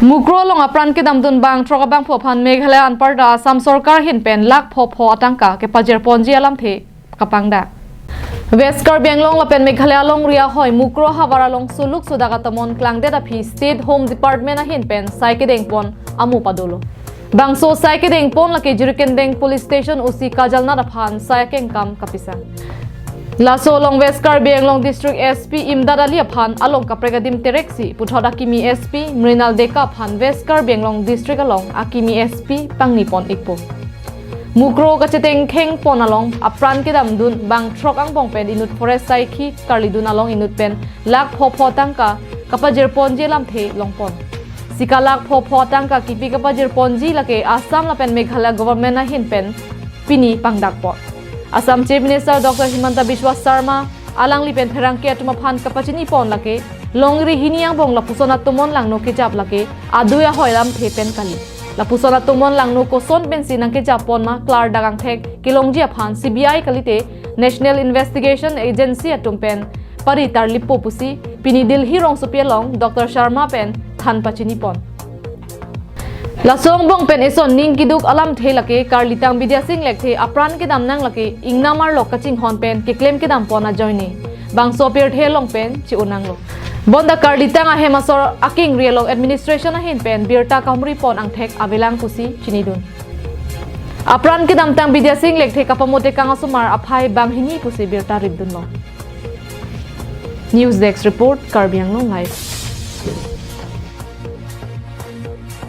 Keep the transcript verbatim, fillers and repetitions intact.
Mukro along apran kedamdun bang throk abangphu aphan Meghalaya anparta Assam sorkar ahin pen lakh pho pho atangka kepajirponji alamthe kapangdak. West Karbi Anglong lapen Meghalaya alongri ahoi Mukro havar along suluk sudak atomon klangdet aphi State Home Department ahin pen sai kedengpon amo padolo. Bangso sai kedengpon lake Jirikindeng Police Station O C Kajalnath aphan sai akengkam kapisang. Laso along West Karbi Anglong District S P Imdad Ali aphan along kaprek adim tereksi puthot akimi S P Mrinal Deka aphan West Karbi Anglong District along akimi S P pangnipon ikpo. Mukro kachetengkhengpon along apran kedamdun bang throk angbong pen inut forest saikhi karlidun along inut pen lakh pho pho tangka kapajirponji alamthe longpon. Sika lakh pho pho tangka kipi kapajirponji lake Assam lapen Meghalaya government ahin pen pini pangdakpon. Assam Chief Minister Doctor Himanta Biswa Sarma alangli pen pherangke atum aphan kapachinipon lake longri hini angbong lapuson atomon langno kejap lake adui ahoi alamthe pen kali. Lapuson atomon langno koson pensi nangkejappon ma klardak angthek kelongji aphan C B I kalite National Investigation Agency atum pen pari tarlippo pusi pini Delhi rongsopi along Doctor Sarma pen than pachinipon. Laso angbong pen eson ning kiduk alamthe lake karlitang Bidya Sing Lekthe apran kedam nang lake ingnam arlo kachinghon pen keklem kedampon ajoine bangso apirthe along pen chi-o nanglo. Bonta karlitang ahem asor akengri along administration ahin pen birta kahumripon angthek avelang pusi chinidun. Apran kedamtang Bidya Sing Lekthe kapamote kang asomar aphai banghini pusi birta ripdunlo. News Desk Report, Karbi Anglong Live.